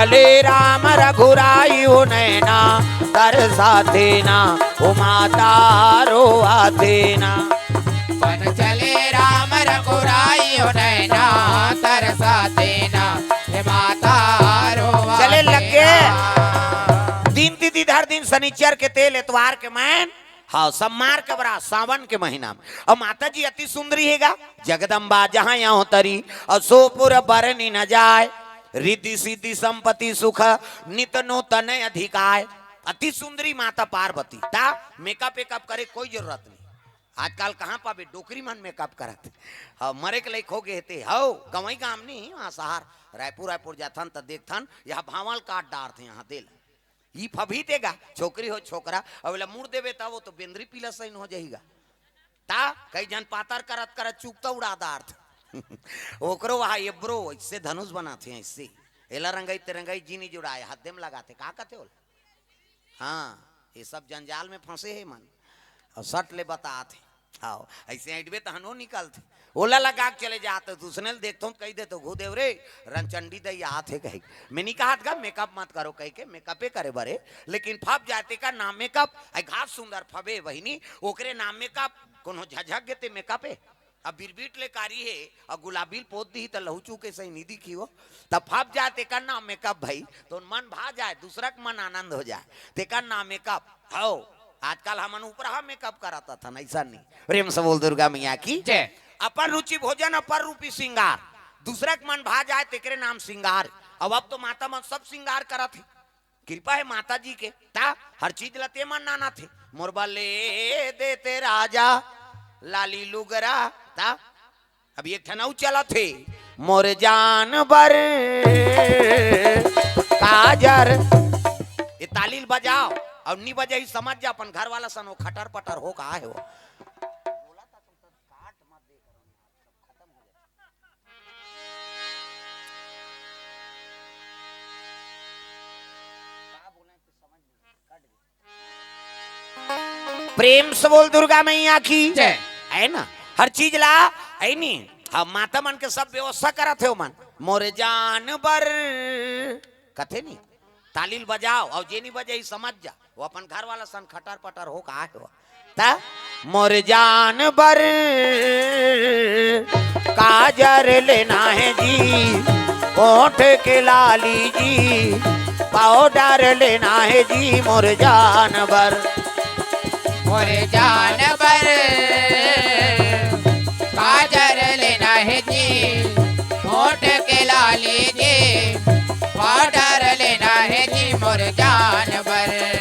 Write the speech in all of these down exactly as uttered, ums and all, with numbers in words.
चले राम रघुराई ओ नैना तरसाथे ना, ओ माता रोआथे ना। वन चले राम रघुराई ओ नैना तरसाथे ना, हे माता रोआथे चले लग गे ना। दिन तिथि धर दिन शनिचर के तेल एतवार के मैन। हाँ, सब मार के बरा सावन के महीना में। अउ माता जी अति सुंदरी हे गा, जगदम्बा जहाँ यहों तरी, अउ सो पुर बरनि न जाय, रिद्धि सिद्धि संपत्ति सुख, नित नूतन अधिकाय। अति सुंदरी माता पार्वती। ता मेकअप वेकअप करे कोई जरूरत नहीं। आजकल कहाँ पाबे, डोकरी मन मेकअप करत हे। हाँ, मरे के लायक हो गे हे ते। हौ, गंवई गाम नहीं, वहाँ शहर, रायपुर, रायपुर जाथन त देखथन, यहाँ भांवल काट डारथे, यहाँ देल। ई फबही तेगा, छोकरी हो छोकरा, अब एला मुड़ देबे त वो तो बेंदरी पीला सैन हो जाहीगा। ता कई जन पातर करत करत चुकता उड़ा दारथे। ओकरो वहा एब्रो, ऐसे धनुष बनाथे, ऐसे। एला रंगई ते रंगई जी नी जुड़ाय, हद्दे में लगाथे, का कथे ओला? हाँ, ये सब जंजाल में फंसे हे मन। अउ सट ले बतात हे। हाँ, ऐसे ऐंठबे तहन ओ निकलथे। ओला लगा के चले जात, त उसने ल देखथों त कहि देथों, "घू देव रे, रंचंडी दई आत हे," कहि। मैं नी कहत गा, मेकअप मत करो कहि के, मेकअपे करे बरे, लेकिन फब जाय तेकर नाम मेकअप, अई घास सुंदर फबे बहिनी, ओकरे नाम मेकअप, कोनो झझक गे ते मेकअपे। अब बिरबिट ले कारी हे, अउ गुलाबी ल पोत दिही त लहू चूके सही नी दिखी हो, त फब जाय तेकर नाम मेकअप भई, तो मन भा जाय, दूसरा के मन आनंद हो जाय, तेकर नाम मेकअप। हौ, आजकल हमन उपरहा मेकअप करत हथन, ऐसा नहीं। प्रेम से बोल दुर्गा मैया की। जय। अपन रुचि भोजन, अपन रूपी सिंगार, दूसरा के मन भा जाय, तेकरे नाम सिंगार। अब, अब तो माता मन सब सिंगार करत हे, कृपा हे माता जी के। ता हर चीज ल ते मन नानत हे। मोर बर ले देते राजा लाली लुगरा। ता अब एक ठन अउ चलत हे, मोर जान बर काजर। ये ताली ल बजाव, अउ नी बजाही समझ जा, अपन घर वाला सन वो खटर पटर हो का हे वो। प्रेम से बोल दुर्गा मैया की। जय। है ना, हर चीज ला, है नी, हम माता मन के सब व्यवस्था करत हे मन। मोर जान बर कथे नी, ताली ल बजाव, अउ जे नी बजाही समझ जा, वो अपन घर वाला सन खटर पटर हो का हे वो। त मोर जान बर काजर लेना हे जी, ओठ के लाली जी, पाउडर लेना हे जी, मोर जान बर। मोर जान बर काजर लेना हे जी, ओठ के लाली जी, पाउडर लेना हे जी, मोर जान बर।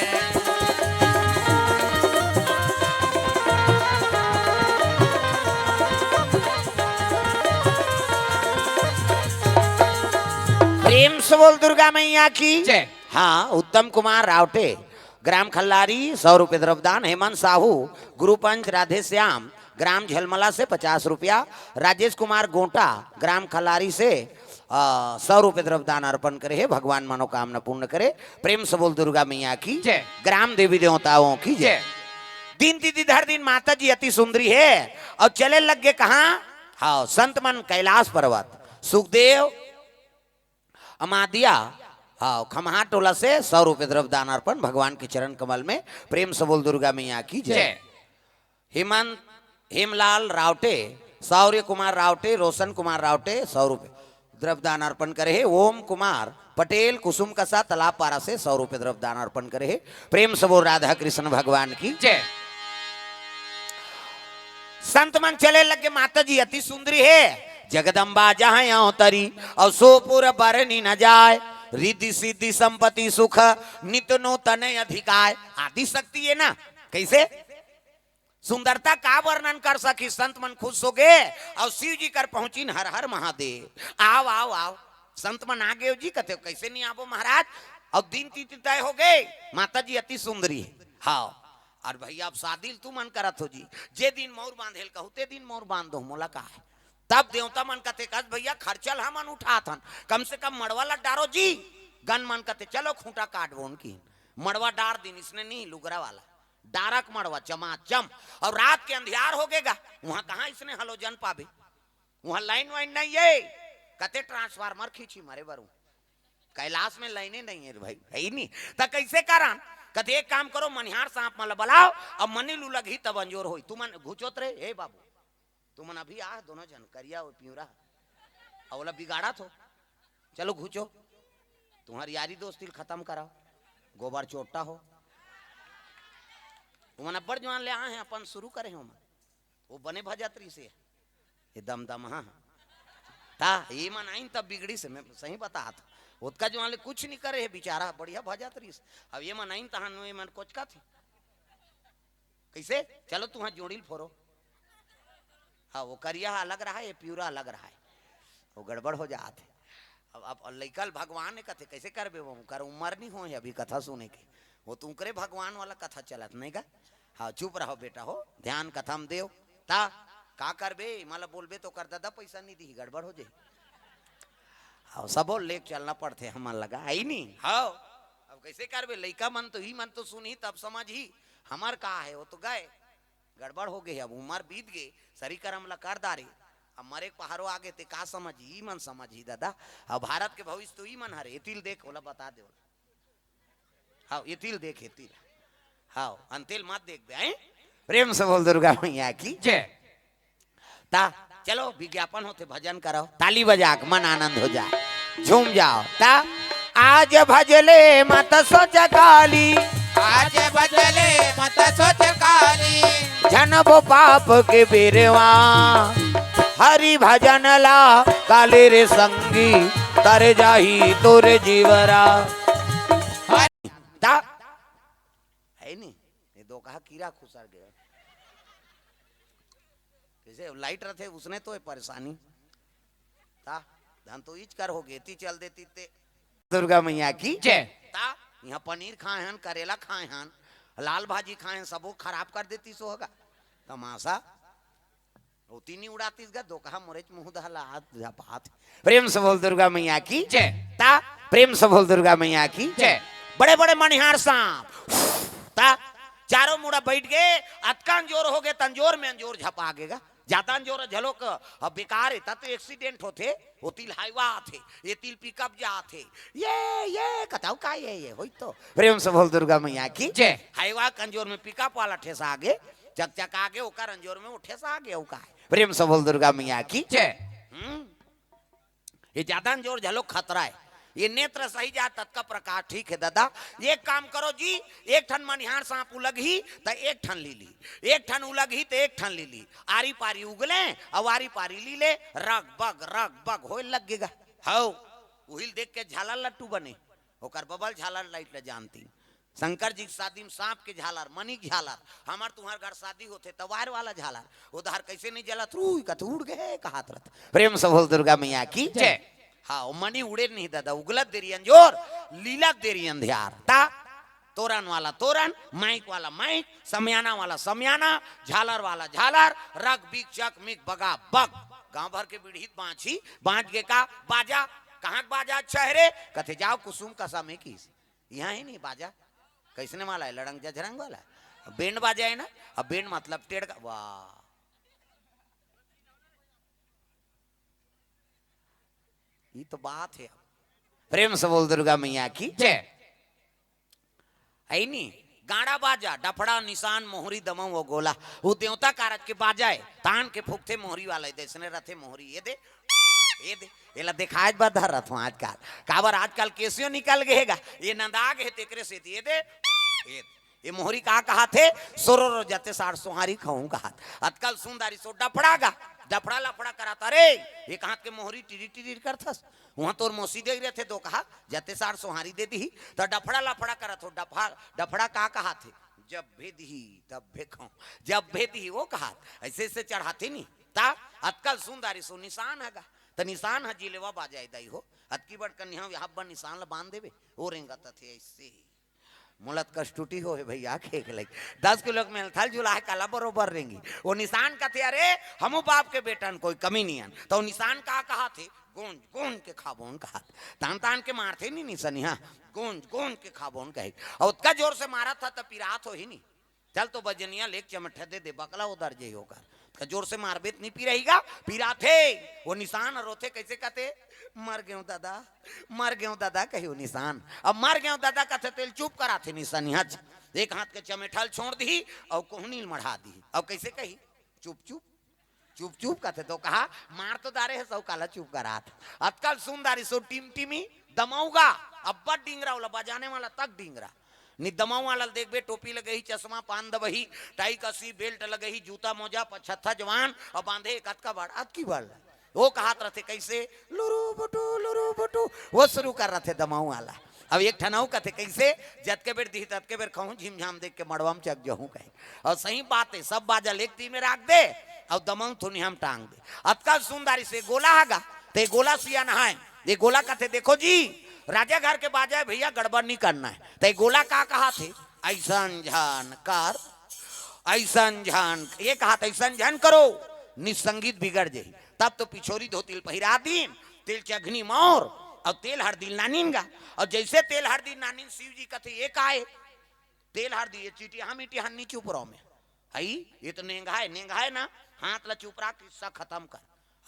प्रेम से बोल दुर्गा मैया की। जय। हाँ, उत्तम कुमार रावटे, ग्राम खल्लारी, सौ रुपये द्रव्यदान। हेमंत साहू, गुरु पंच राधे श्याम, ग्राम झलमला से पचास रुपया। राजेश कुमार गोंटा, ग्राम खल्लारी से, अ, सौ रुपये द्रव्यदान अर्पण करे हे, भगवान मनोकामना पूर्ण करे। प्रेम से बोल दुर्गा मैया की। जय। ग्राम देवी देवताओं की जय। जय। दिन तिथि धर दिन माता जी अति सुंदरी हे, अउ चले लग गे कहाँ? हाँ, संत मन कैलाश पर्वत, सुखदेव, अमादिया, हाँ, खमहा टोला से सौ रुपये द्रव्यदान अर्पण भगवान के चरण कमल में। प्रेम से बोल दुर्गा मैया की जय। जय। हेमंत, हेमलाल रावटे, शौर्य कुमार रावटे, रोशन कुमार रावटे, सौ रुपये द्रव्यदान अर्पण करे हे। ओम कुमार पटेल, कुसुम कसा, तालाब पारा से सौ रुपये द्रव्यदान अर्पण करे हे। प्रेम से बोल राधा कृष्ण भगवान की जय। संत मन चले लग गे, माता जी अति सुंदरी हे, जगदम्बा जहाँ अवतरी, अउ सो पुर बरनी न जाय, रिद्धि सिद्धि संपत्ति सुख, नित नूतन अधिकाय। आदि शक्ति हे ना, कैसे? सुंदरता का वर्णन कर सकी? संत मन खुश हो गे अउ शिव जी कर पहुंचिन, हर हर महादेव, आव, आव, आव। संत मन आ गे जी, कथे, कैसे नहीं आबो महाराज? अउ दिन तिथि तय हो गे, माता जी अति सुंदरी हे। हाँ, अउ भैया अब शादी ल तुमन करत हो जी, जे दिन मौर बांधे ल कहू, ते दिन मौर बांध दो, मोला का हे? तब देवता मन कथे, कस भैया खर्चा ल हमन उठात हन, कम से कम मड़वा ल डारो जी। गन मन कथे, चलो खूंटा काटबो उनकी। मड़वा डार दिन, इसने नहीं लुगरा वाला। डारक मड़वा चमाचम, अउ रात के अंधियार हो गेगा, उहाँ कहाँ इसने हलोजन पाबे? उहाँ लाइन वाइन नहीं हे, कते ट्रांसफार्मर खींची मरे बरू। कैलाश में लाइने नहीं है रे भाई, है ही नहीं। त कैसे करन? कथे एक काम करो, मनिहार सांप मन ल बलाओ, अब मनी लू लगही तब अंजोर होई। तुमन घुचोत रहे, हे बाबू, तुमन अभी आ दोनों जन, करिया और पिंवरा, अउ ओला बिगाड़त हो। चलो घुचो, तुम्हारी यारी दोस्ती ल खत्म कराओ, गोबर चोट्टा हो। तुमन अब्बड़ जुआन ले आए हैं, अपन शुरू करे हो मन। वो बने भजत रहिसे, ये दमदमा, हाँ। ता ये मन आइन तब बिगड़िस, मैं सही बतात। ओतका जुआन ले कुछ नहीं करे हे बेचारा, बढ़िया भजत रहिस। अब ये मन आइन तहान ये मन कोचकाथे। कैसे? चलो तुहां जोड़ी ल फोरो। हाँ, वो करिया अलग रहा है, ये पिंवरा अलग रहा है, वो गड़बड़ हो जात हे। अब, अब लइका ल भगवान ने कथे, कैसे करबे वो? ओकर उम्र नहीं होय अभी कथा सुने के, वो तो उनकरे भगवान वाला कथा चलत नहीं का। हाँ, चुप रहो बेटा हो, ध्यान कथा म देव। ता का करबे, मला बोलबे तो कर दादा, पैसा नहीं दी, गड़बड़ हो जाही। हाँ, सबो लेके चलना पड़थे हमन लगा, है नहीं? हाँ, अब कैसे करबे? लइका मन तो ही मन तो सुनही तब समझही, हमर का है, वो तो गए, गड़बड़ हो गए, अब उम्र बीत गए, सरी करम ला कर दारे, अब मरे के पहाड़ो आगे ते का समझही, ई मन समझही दादा। अब भारत के भविष्य तो ई मन हरे, एतिल देख, ओला बता दे ओला। हाँ, एतिल देख, एतिल। हाँ, अंतिल मत देख बे, हैं? प्रेम से बोल दुर्गा मैया की। जय। ता चलो, विज्ञापन होथे, भजन कराओ, ताली बजा के मन आनंद हो जाए, झूम जाओ। ता आज भजले मत सोच काली, आज भजले मत सोच काली। जनबो पाप के बिरवा, हरि भजन ला काले रे संगी, तर जाही तोर जीवरा। ता है नहीं, ये दो कहा कीड़ा खुसर गया। जैसे लाइट रहते उसने तो ये परेशानी। ता धन तो इच कर हो गए, ती चल देती ते। दुर्गा मैया की जय। ता यहाँ पनीर खाए हन, करेला खाए हन, लाल भाजी खाए हन, सबो खराब कर देती सो होगा। तमाशा। वो तीनी उड़ातीस गा, दो कहा मोरेच मुंह दहला हाथ झपात। प्रेम से बोल दुर्गा मैया की जय। ता प्रेम से बोल दुर्गा मैया की जय। बड़े बड़े मनिहार सांप। ता चारों मुड़ा बैठ गए, अतकान जोर हो गए, तंजोर में अंजोर झपा गेगा। जाता अंजोर झलोक अब बेकार है, ता तो एक्सीडेंट होथे, वो तिल हाईवा आथे, ये तिल पिकअप जाथे, ये, ये, कताऊ का ये, ये, होई तो। प्रेम से बोल दुर्गा मैया की जय। हाईवा कंजोर में पिकअप वाला ठेसा आगे, चकचका आगे, ओकर अंजोर में वो ठेसा आगे, वो का है? प्रेम से बोल दुर्गा मैया की जय। हम्म। ये जाता अंजोर झलोक खतरा है। ये नेत्र सही जा ततका प्रकाश ठीक है दादा। एक काम करो जी, एक ठन मनिहार सांप उलगही त एक ठन ली ली, एक ठन उलगही त एक ठन ली ली, आरी पारी उगले अउ आरी पारी ली ले, रग बग रग बग होए लग गेगा। हौ, उहिल देख के झालर लट्टू बने, ओकर बबल झालर लाइट ल जानती। शंकर जी के शादी में सांप के झालर, मनी के झालर, हमार तुम्हार घर शादी होथे त वायर वाला झालर, उधार कैसे नहीं जलत, रूई कत उड़ गए कहत रहत। प्रेम से बोल दुर्गा मैया की जय। हाँ, वो मनी उड़े नहीं दादा, उगलत देरी अंजोर, लीलत देरी अंधियार। ता तोरन वाला तोरन, माइक वाला माइक, समियाना वाला समियाना, झालर वाला झालर, रग बिग चक मिक बगा बग। गांव भर के बीड़ी बांची, बांच गे का बाजा, कहाँ के बाजा अच्छा है रे? कथे जाओ कुसुम कसा में कीस। यहाँ ही नहीं बाजा, कैसने वाला है, लड़ंग जझरंग वाला। अब बैंड बाजा है ना, अब बैंड मतलब टेढ़ का, वाह, ये तो बात है। प्रेम से बोल दुर्गा मैया की जय। है नी, गाड़ा बाजा, डफड़ा, निशान, मोहरी, दमऊ, वो गोला, वो देवता कारज के बाजा है। तान के फूकथे मोहरी वाला, ये देसने रथे मोहरी, ये दे, ये दे, ये ला दिखाए बा धरत हूँ आजकल। काबर आजकल केसियो निकल गए गा, ये नंदा गए तेकरे से ये दे, ये दे। ये मोहरी का कहा थे? सोरो रो जते सार सोहारी खाऊं कहा। अतकल सुंदरी सो डफड़ा गा, डफड़ा लफड़ा करा था रे। ये कहा के मोहरी टिरी टिरी करथस, वहां तोर मौसी दे रहथे दो कहा, जते सार सोहारी दे दी, तो डफड़ा लफड़ा करत हो, डफा-, डफड़ा का कहा थे? जब भेद ही, तब भेखाऊं, जब भेद ही वो कहा, ऐसे ऐसे चढ़ाते नहीं। ता अतकल सुंदरी सो निशान है गा, तो निशान है जिलेवा बाजाए दाई हो, अतकी बड़ कन्या हब्बा निशान ला बांध देवे, वो रेंगत थे ऐसे ही। मोला त कस टूटी हो हे भैया, खेक लई। दस किलो के मेलथल जुला हे, काला बरोबर रेंगी। वो निशान कथे, "अरे, हमू बाप के बेटन, कोई कमी नहीं आन।" तो वो निशान का कहा थे? "गोंज, गोंज के खाबोन" कहा थे। तान, तान के मारथे नी निसनिया, "गोंज, गोंज के खाबोन" कहे। और उतका जोर से मारा था, तब पिरात हो ही नहीं। चल तो बजनिया लेके चमट्ठा दे दे, बकला उधर जे होकर। त जोर से मारबे त नहीं पिराही गा, पिराथे। वो निशान रोथे, कइसे कथे, "मर गेंव ददा, मर गेंव ददा," कही वो निशान। अब "मर गेंव ददा" कथे तेला चुप कराथे निशानिया। एक हाथ के चमेठा ल छोड़ दिही अउ कोहनी ल मढ़ा दिही। अब कइसे कही, "चुप चुप, चुप चुप," कथे तो कहा, "मार तो डारे हस अउ काला चुप करात?" अतका ल सुन डारिस ओ टिमटिमी दमऊ गा, अब्बड़ डिंगरा, ओला बजाने वाला तक डिंगरा। नि दमऊ वाला ल देखबे, टोपी लगही, चश्मा, पान दबही, टाई कसी, बेल्ट लगही, जूता मोजा, पछत्था जवान, अउ बांधे एक अतका बड़, अतकी बड़। वो कहत रथे कइसे, "लुरु बुटु, लुरु बुटु," वो शुरू कर रथे दमऊ वाला। अब एक ठन अउ कथे कइसे, "जतके बेर दिही ततके बेर खाहूं, झिमझाम देख के मड़वा म चक जहूं," कहे। अउ सही बात हे, सब बाजा ल एक तीर में राख दे, अउ दमऊ थोनिहा म टांग दे। अतका ल सुन डारिस ए गोला ह गा, त ए गोला सियान हे। ए गोला कथे, "देखो जी, राजा घर के बाजा हे भइया, गड़बड़ नहीं करना हे।" त ए गोला का कहत हे, "अइसन झन कर, अइसन झन," ये कहत, "अइसन झन करो, नित संगीत बिगड़ जाही।" तब तो पिछोरी धोती ल पहिरा दीन, तेल चघनी म ओर, अउ तेल हरदी ल नानिन गा। अउ जइसे तेल हरदी ल नानिन, शिव जी कथे, "ये काय?" तेल हरदी, ये चिटिहा मिटिहा ल नी चुपरव में। हई, ये तो नेंगाय, नेंगाय ना, हाथ ला चुपरा, किस्सा खतम कर।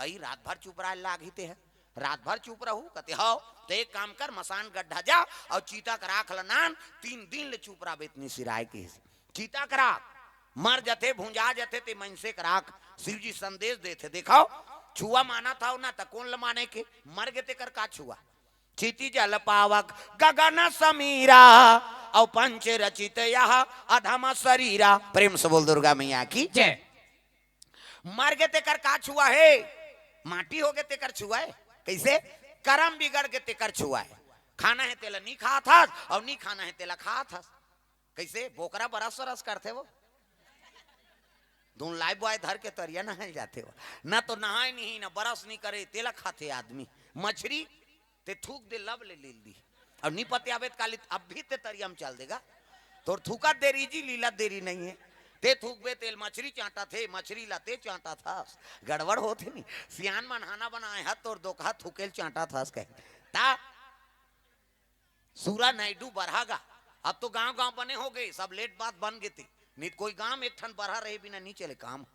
हई, रात भर चुपराय लागही ते ह। रात भर चुप रहू, कथे, "हव।" त एक काम कर, मसान गड्ढा जा अउ चीता के राख ला नान, तीन दिन ले चुपराबे त नी सिराय, किहिस। चीता के राख मर जथे, भुंजा जथे, ते मइनसे के राख। शिव जी संदेश देथे, देखव, छुआ मानत हव ना, त कोन ल माने के? मर गे तेकर का छुआ? क्षिति जल पावक गगन समीरा, अउ पंच रचित यह अधम शरीरा। प्रेम से बोल दुर्गा मैया की। जय। मर गे तेकर का छुआ हे? माटी हो गे तेकर छुआ हे? कइसे? करम बिगड़ गे तेकर छुआ हे। खाना हे तेला नी खात हस, अउ नी खाना हे तेला खात हस। कइसे? बोकरा बरस सरस करथे वो। धुन लाइफबॉय धर के तरिया नहाय जाथे वो। ना तो नहाय नहीं, ना बरस नहीं करे, तेला खाथे आदमी। मछरी ते थूक दे, लब ले लील दी। अउ नी पतियाबे त काली, अब भी ते तरिया म चल देगा। तोर थूकत देरी जी, लीलत देरी नहीं हे। ते थूकबे तेल मछरी चांटत हे, मछरी ला ते चांटत हस। गड़बड़ होथे नी। सियान मन हाना बनाय हस, तोर दोकहा थूकेल चांटत हस कहे। ता सूरा नायडू बरहा गा। अब तो गांव-गांव बने हो गे, सब लेट बात बन गे ते। नी त कोई गांव म एक ठन बरहा रहे बिना नी चले काम।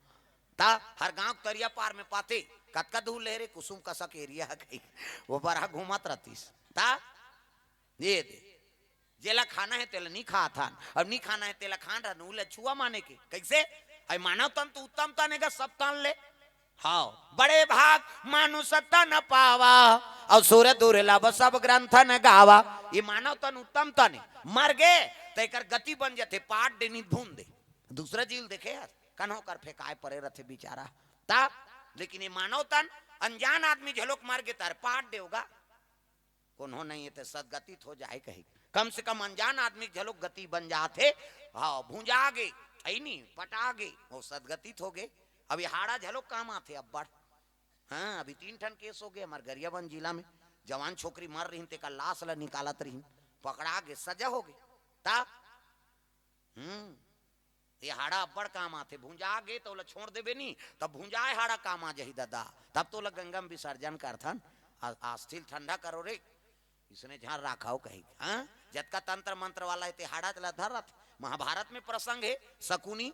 ता हर गांव के तरिया पार में पाते, "कतका दूर ले रे कुसुम कसक एरिया ह?" कही। वो बरहा घूमत रहतिस। ता ये दे, जेला खाना हे तेला नी खात हन, अउ नी खाना हे तेला खान रहन, उला छुआ माने के। कइसे? अइ मानव तन तो उत्तम तन हे गा, सब तन ले। हव, बड़े भाग मानुष तन पावा, अउ सुर दुर्लभ सब ग्रंथन गावा। ये मानव तन उत्तम तन हे, मर गे त एकर गति बन जथे, पाट दे नी त भून दे। दूसरा जीव ल देखे हस, कन्हो कर फेंकाय परे रथे बिचारा। ता, लेकिन ये मानव तन, अनजान आदमी घलोक मर गे त पाट दे होगा। कोनो नहीं हे ते सदगति त हो जाय कही। कम से कम अनजान आदमी के घलोक गति बन जात हे। हव, भुंजा गे, अइ नी, पटा गे, वो सदगति त हो गे। अब ये हाड़ा घलोक काम आथे अब्बड़। हाँ, अभी तीन ठन केस हो गे हमर गरियाबंद जिला में। जवान छोकरी मर रहिन, तेकर लाश ला निकालत रहिन, पकड़ा गे, सजा हो गे। ता, हम्म, ये हाड़ा अब्बड़ काम आथे। भुंजा गे त ओला छोड़ देबे नी, तब भुंजाय हाड़ा काम आ जाही ददा। तब तो ओला गंगा म विसर्जन करथन। आ-, अस्थि ल ठंडा करो रे, इसने झन राखव कही। हाँ? जतका तंत्र मंत्र वाला हे ते हाड़ा ला धरत। महाभारत में प्रसंग हे, शकुनी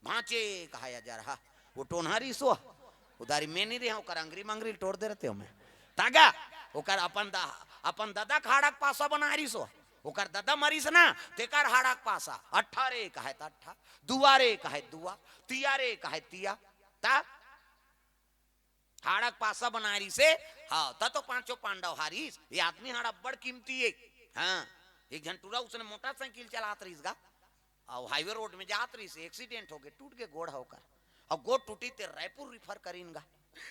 भांचे कहाय अजरहा। वो टोनहा रिहिस ओ, उधारी में नी रेहे, ओकर अंगरी मंगरी ल टोर दे रहते हो मैं। तागा, ओकर अपन दा-, अपन ददा के हाड़ा के पासा बनाय रिहिस ओ। ओकर ददा मरिस ना, तेकर हाड़ा के पासा। अट्ठा रे कहाय त अट्ठा, दुआ रे कहाय दुआ, तिया रे कहाय तिया। ता हाड़ा के पासा बनाय रिहिस हे। हाँ, त तो पांचों पांडव हारिस। ये आदमी हाड़ा अब्बड़ कीमती हे। हाँ, एक झन टूरा उसने मोटरसाइकिल चलात रिहिस गा, अउ हाईवे रोड में जात रिहिस, एक्सीडेंट हो गे, टूट गे गोड़ ह ओकर। अउ गोड़ टूटी ते रायपुर रिफर करिन गा।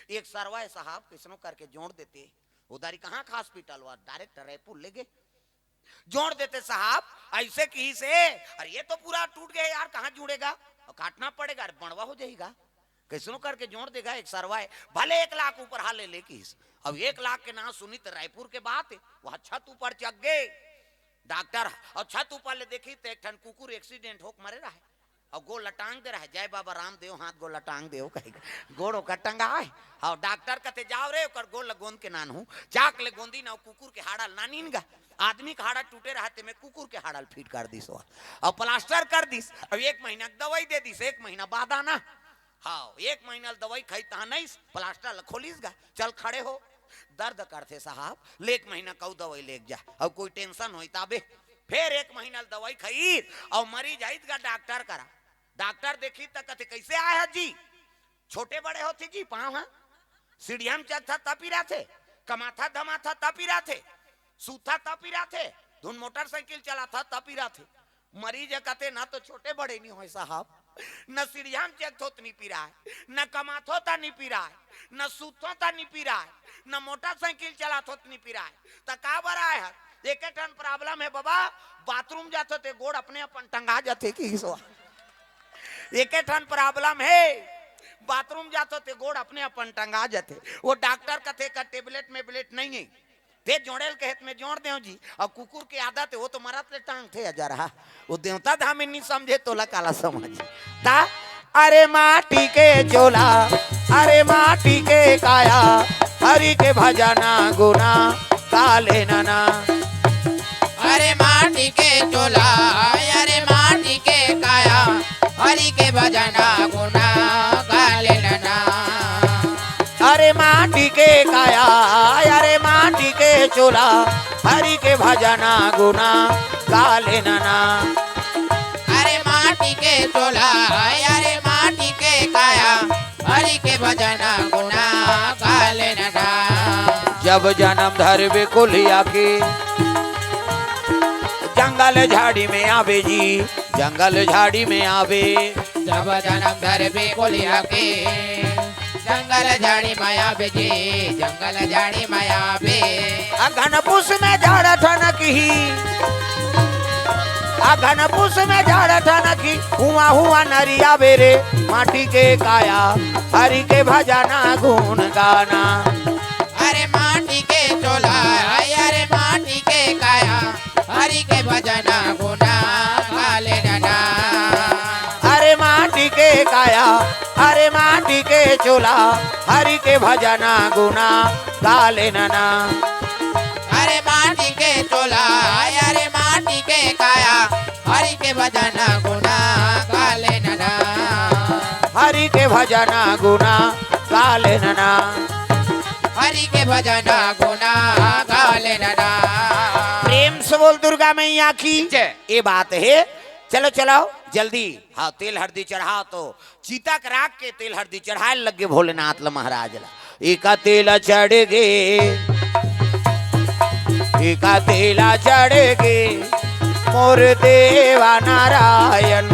एक सरवा हे साहब, कइसनो करके जोड़ देते। उधारी कहाँ का हॉस्पिटल हुआ, डायरेक्ट रायपुर ले गे। जोड़ देते साहब, अइसे किहिस हे, "अरे ये तो पूरा टूट गे यार, कहाँ जुड़ेगा? अउ काटना पड़ेगा, अरे बंड़वा हो जाही गा।" कइसनो करके जोड़ देगा एक सरवा हे, भले एक लाख ऊपर हा ले ले किहिस। अब एक लाख के नाम सुनी त रायपुर के बात हे, वहाँ छत ऊपर चघ गे डॉक्टर, अउ छत ऊपर ले देखिस त एक ठन कुकुर एक्सीडेंट होके मरे रहय, अउ गोड़ ल टांग दे रहय, "जय बाबा रामदेव, हाथ गोड़ ल टांग देव," कहिके गोड़ ओकर टंगाय। अउ डॉक्टर कथे, "जाव रे, ओकर गोड़ ल गोंद के नानहू।" चाक ले गोंदिन अउ कुकुर के हाड़ा ल नानिन गा। आदमी के हाड़ा टूटे रहय, तेमे कुकुर के हाड़ा ल फिट कर दिस ओ, अउ प्लास्टर कर दिस। अब एक महीना के दवाई दे दिस, एक महीना बाद आना। हाँ, एक महीना ल दवाई खाई, तहाँ नहीं, प्लास्टर ल खोलिस गा, चल खड़े हो। दर्द करथे साहब, ले एक महीना कऊ दवाई लेके जा, अउ कोई टेंशन होई ताबे। फेर एक महीना ल दवाई खाई, अउ मरीज आइस गा डॉक्टर करा। डॉक्टर देखिस त कथे, "कैसे आय ह जी?" छोटे बड़े होथे जी पाँव ह, सीढ़िया म चघथा त पिराथे, कमाथा धमाथा त पिराथे, सूता त पिराथे, धुन मोटरसाइकिल चलाथा त पिराथे। मरीज ह कथे, "ना तो छोटे बड़े नहीं होय साहब, न सीढ़िया म चघथों त नहीं पिराय, न कमाथों त नहीं पिराय, न सूतथों त नहीं पिराय, न मोटरसाइकिल चलाथों त नहीं पिराय, त का बर आय हस?" एके ठन problem हे बबा, बाथरूम जाथों ते गोड़ अपने अपन टंगा जाथे कि ईश्वर। एके ठन problem हे, बाथरूम जाथों ते गोड़ अपने अपन टंगा जाथे। वो डॉक्टर कथे का tablet मेबलेट नहीं हे, ते जोड़े ल कहे त मैं जोड़ देंव जी। अउ कुकुर के आदत हे, वो तो मरत ले टांगथे अजरहा। वो देवता धामी नहीं समझे, तोला काला समझ। ता अरे माटी के चोला, अरे माटी के काया, हरि के भजना गुना काले नना। अरे माटी के चोला, अरे माटी के काया, हरि के भजना गुना काले नना। अरे माटी के काया, अरे माटी के चोला, हरि के भजना गुना काले नना। अरे माटी के चोला, अरे माटी के काया, हरि के भजना गुना काले नना। जब जनम धरबे कोलिया के, जंगल झाड़ी में आबे जी, जंगल झाड़ी में आबे। जब जनम धरबे कोलिया के, जंगल झाड़ी में आबे जी, जंगल झाड़ी में आबे। अघन पुस में झाड़ ठनकही, अघन पुस में झाड़ ठनकही, हुआ हुआ नरिया बेरे, माटी के काया, हरि के भजना गुन गाना। अरे माटी के चोला, अरे माटी के काया, हरि के भजना गुना काले नना। अरे माटी के काया, अरे माटी के चोला, हरि के भजना गुना काले नना। अरे माटी के चोला, अरे माटी के काया, हरि के भजना गुना काले नना। हरि के भजना गुना काले नना। हरि के भजना गुना काले नना। प्रेम से बोल दुर्गा मैया की जय। ये बात हे। चलो चलो जल्दी, हाँ, तेल हरदी चढ़ाव तो, चिता के राख के तेल हरदी चढ़ाय लगे भोलेनाथ ल महाराज ला। एका तेल चढ़ गे, एका तेल चढ़ गे, मोर देवा नारायण,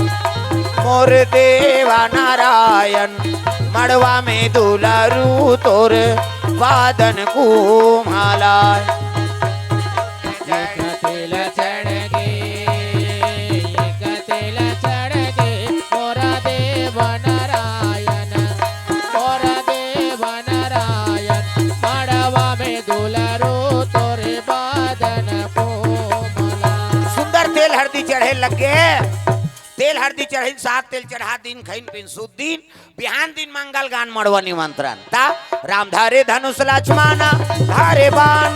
मोर देवा नारायण, मड़वा में दुलरू तोर बादन कुम्हाला। एक तेल चढ़ गे, एक तेल चढ़ गे, मोर देवा नारायण, मोर देवा नारायण, मड़वा में दुलरू तोर बादन कुम्हाला। सुंदर तेल हरदी चढ़े लगे। तेल हरदी चढ़िन, साग तेल चढ़ा दिन, खइन पिन सुत दिन, बिहान दिन मंगल गान मड़वा निमंत्रण। ता राम धरे धनुष लक्ष्मण धरे बाण।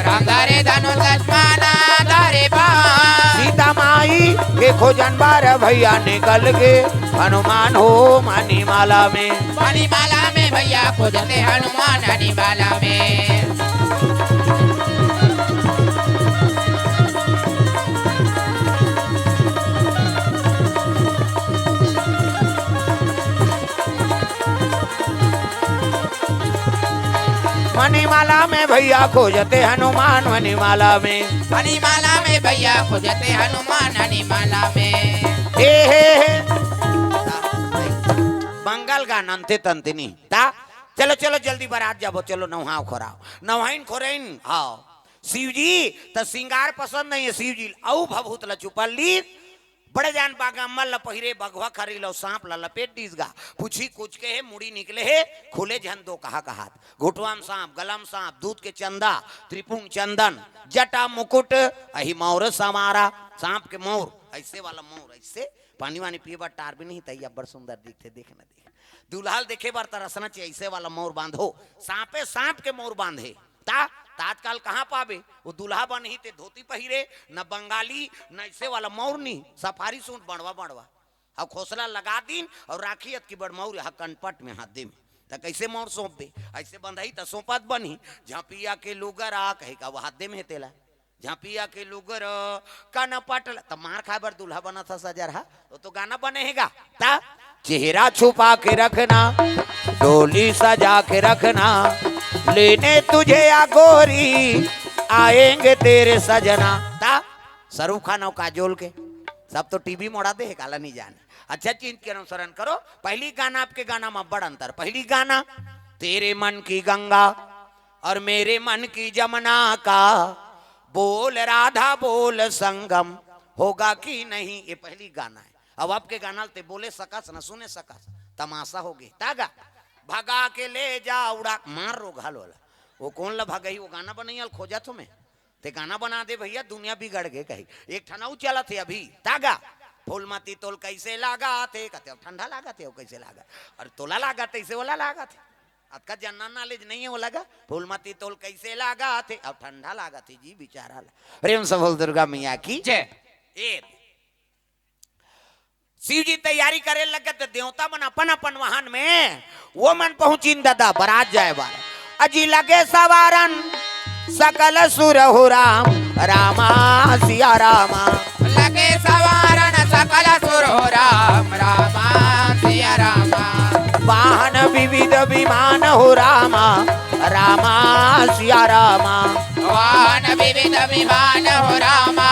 राम धरे धनुष लक्ष्मण धरे बाण। सीता माई के खोजन बर भैया निकल गे हनुमान हो मणिमाला में। मणिमाला में भैया खोजथे हनुमान मणिमाला में। मणिमाला में भैया खोजथे हनुमान मणिमाला में। मणिमाला में भैया खोजथे हनुमान मणिमाला में। हे, हे, हे। मंगल गान अंते तंते नहीं। ता, चलो, चलो, जल्दी बरात जाबो, चलो, नहाव खोराव। नहाइन खोराइन, हाँ। शिव जी, त सिंगार पसंद नहीं हे शिव जी, अउ भभूत ल चुपल ली, बड़े जान बागामल ल पहिरे, बघवा खरी ल, सांप ल लपेट दीस गा। पूछी कुचके हे, मुड़ी निकले हे, खुले झन दो कहा कहात। घुटवा म सांप, गला म सांप, दूध के चंदा, त्रिपुंड चंदन, जटा मुकुट, अही मौर समारा, सांप के मौर, ऐसे वाला मौर, ऐसे पानी वानी पिए बर टार भी नहीं, तही अब्बड़ सुंदर दिखथे, देख न देख। दुल्हा ल देखे बर तरसना चाहिए, ऐसे वाला मौर बांधो, सांपे सांप के मौर बांधे। ता, त आजकल कहाँ पाबे? वो दुल्हा बनही ते धोती पहिरे, न बंगाली, न ऐसे वाला मौर नहीं, सफारी सूट बड़वा बड़वा। अउ खोसला लगा दिन अउ राखी अतकी बड़ मउर ह कनपट में हाथ दे में। त कइसे मउर सौंपबे? अइसे बंधई त सौंपत बनही। झपिया के लुगरा कहे का वो हाथ दे में हे तेला। झपिया के लुगरा कनपट ल-, त मार खाए बर दूल्हा बनत ह सजरहा। वो तो गाना बने हे गा। त चेहरा छुपा के रखना, डोली सजा के रखना, लेने तुझे या गोरी, आएंगे तेरे सजना। त शाहरुख खान अउ काजोल के सब तो टीवी मोड़ा दे हे, काला नहीं जाने। अच्छा चीज के अनुसरण करो। पहली गाना आपके गाना में बड़ अंतर। पहली गाना तेरे मन की गंगा और मेरे मन की जमुना का बोल राधा बोल संगम होगा कि नहीं, ये पहली गाना है। अब आपके गाना ते बोले सकस न सुने सकस, तमाशा हो गई। तागा भगा के ले जा उड़ा मार रो घाल वाला। वो कौन ला भगई? वो गाना बनैया ल खोजत हो मैं। ते गाना बना दे भैया, दुनिया बिगड़ गए कही। एक ठन अउ चलत हे अभी, तागा फूलमती तोल कैसे लागत हे, कहते अब ठंडा लागत हे, अब कैसे लागत? अरे तोला लागत हे, इसे वाला लागत हे। अतका जनरल नॉलेज नहीं है वो लगा। फूलमती तोल कैसे लागत हे, अब ठंडा लागत हे जी बेचारा ला। प्रेम से बोल दुर्गा मैया की। जय। ए शिव जी तैयारी करे लगे त देवता मन अपन अपन वाहन में वो मन पहुंचिन दादा बरात जाए बर। अजी लगे सवारन सकल सुर हो राम, रामा सिया रामा। लगे सवारन सकल सुर हो राम, रामा सिया रामा। वाहन विविध विमान हो रामा, रामा सिया रामा। वाहन विविध विमान हो रामा,